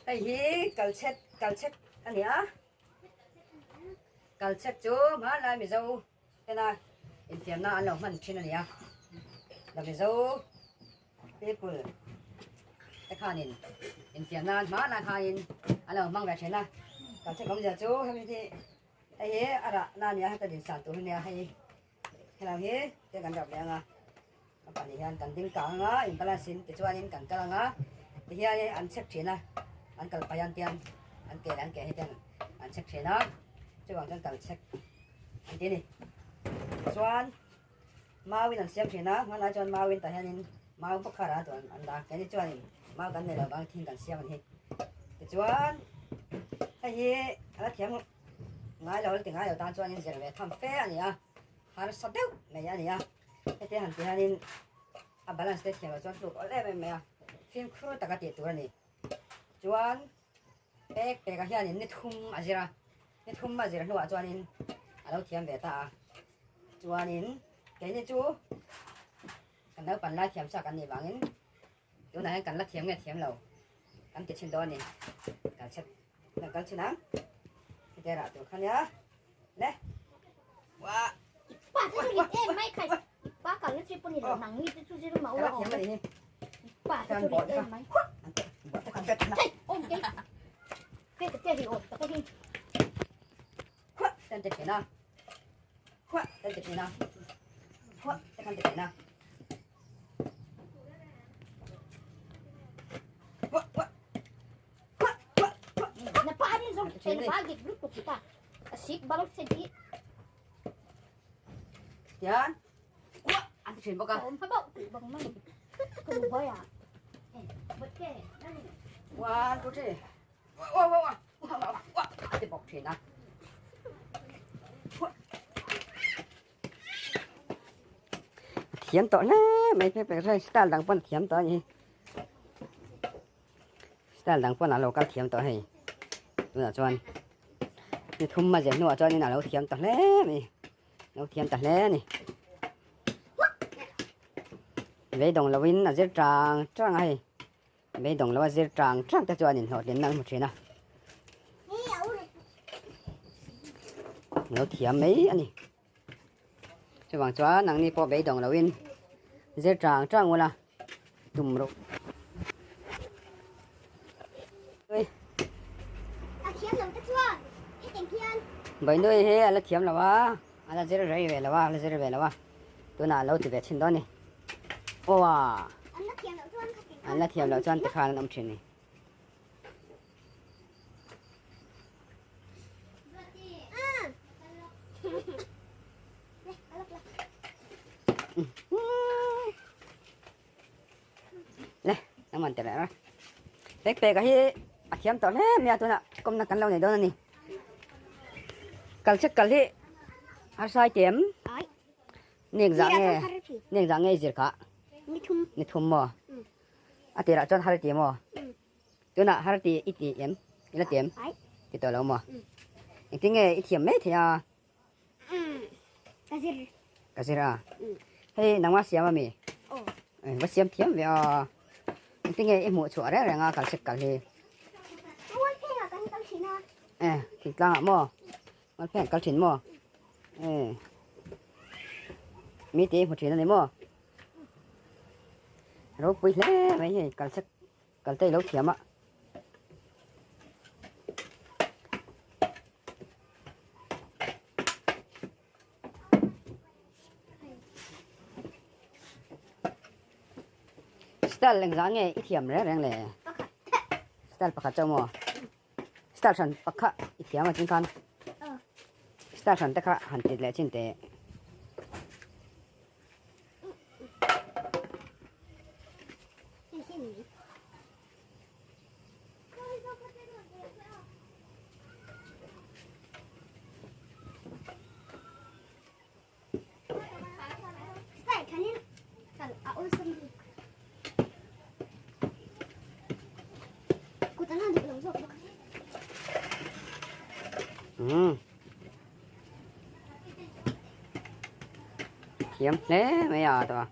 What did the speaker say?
Hei hi kalchhet kalchhet a ni a, kalchhet chu hmanlai Mizo tena infiamna an lo hman thin a ni a, the Mizo people te khanin infiamna hmanlai khanin an lo hmang ve thin a, kalchhet awmzia chu hemi hi hei hi a rahna a ni a, heta dinsan tur hi a nia hei helam hi te kan rap leh ang a. A pahnih hian kan ding kang anga in balance in tichuanin kan kal anga tihian an chek thin a an kal pah hian tian an ke leh an ke hi ten an chek thin a chuvang chuan kal chek an ti a ni chuan mau in an siam thin a hmanlai chuan mau in tah hianin mau bawk kha rah tur an dah a keini chuanin mau kan nei lo vang thing kan siam a ni hi tichuan hei hi a la thiam ngai lo la ti ngai lo tan chuanin zir ve tham fe a ni a harsa deuh mai a ni a. Heti han tih hianin a balance te thiam loh chuan tluk awlh em em mai a, fimkhur taka tih tur a ni. Chuan pek pekah hianin ni thum a zir a, ni thum a zir hnuah chuanin a lo thiam ve ta a. Chuanin keini chu kan naupan lai thiam chak an nih vangin tunah hian kan la thiam nge thiam lo kan ti thin dawn a ni. Kal chhet kal chhin ang, heti rah tur kha nia le. Wah. Pa chu chu rit em mai khai. Pa kal na chi pawh ni lo nang ni te chu zir mah ula awm e. Pa te chu rit em mai. Hei awm kei. Kei ka tia hi awm tak a hi. Ten te thina. Ten te thina. Te khan te thina. Na pa ni zong te na pa git lu tu kita. Asik balok se di. Tian. An ti thin bawk a. Awm ha bauh tih bawk mai. Ka mu boy a. Eh, bawt ke. One, two, three. Wa wa wa wa wa wa an ti bawk thin a. Thiam tawh hle mai phek phek hei style dang pawn thiam tawh a ni hi. Style dang pawn a lo kal thiam tawh hei. Tunah chuan ni thum a zir hnuah chuanin a lo thiam ta hle mai. Lo thiam ta hle a ni. Beidawng loin a zir tang tang a hei. Beidawng lo a zir tang tang te chuan inhlawhtlinna an hmu thin a. Lo thiam mai a ni. Chuvang chuan nangni pawh beidawng loin zir tang tang ula tum rawh. Bainui hi a la thiam lo a, a la zir rei ve lo a, a la zir ve lo a, tunah a lo ti ve chhin dawn a ni. Aw a, an la thiam loh chuan tikhan an awm thin a ni. Le nangman te leh a pek pek a hi a thiam tawh hle mai a tunah kawmna kan lo nei dawn a ni kal chek kal hi harsai tiam nek zah nge nek zah nge i zir kha ni thum maw a tirah chuan har ti maw Tunah har ti i ti em? I la ti em? Ti tawh lo maw? Engtin nge i thiam mai thei a? Ka zir. Ka zir a? Hei nangma siam a mi? Aw. Va siam thiam ve a. Engtin nge i hmuh chhuah reng reng a kal chek kal hi? Mual phengah kan kal thin a. Eh, thingtlangah maw? Mual phengah kal thin maw? Eh. Mi te i hmu thin a ni maw? Ropui hle mai hei kal chek Kal te i lo thiam a. Style engzah nge i thiam reng reng le? Style pakhat chauh maw? Style hran pakhat i thiam a chin khan. Style hran te kha han tit leh chin teh. Thiam hle mai a tawh a.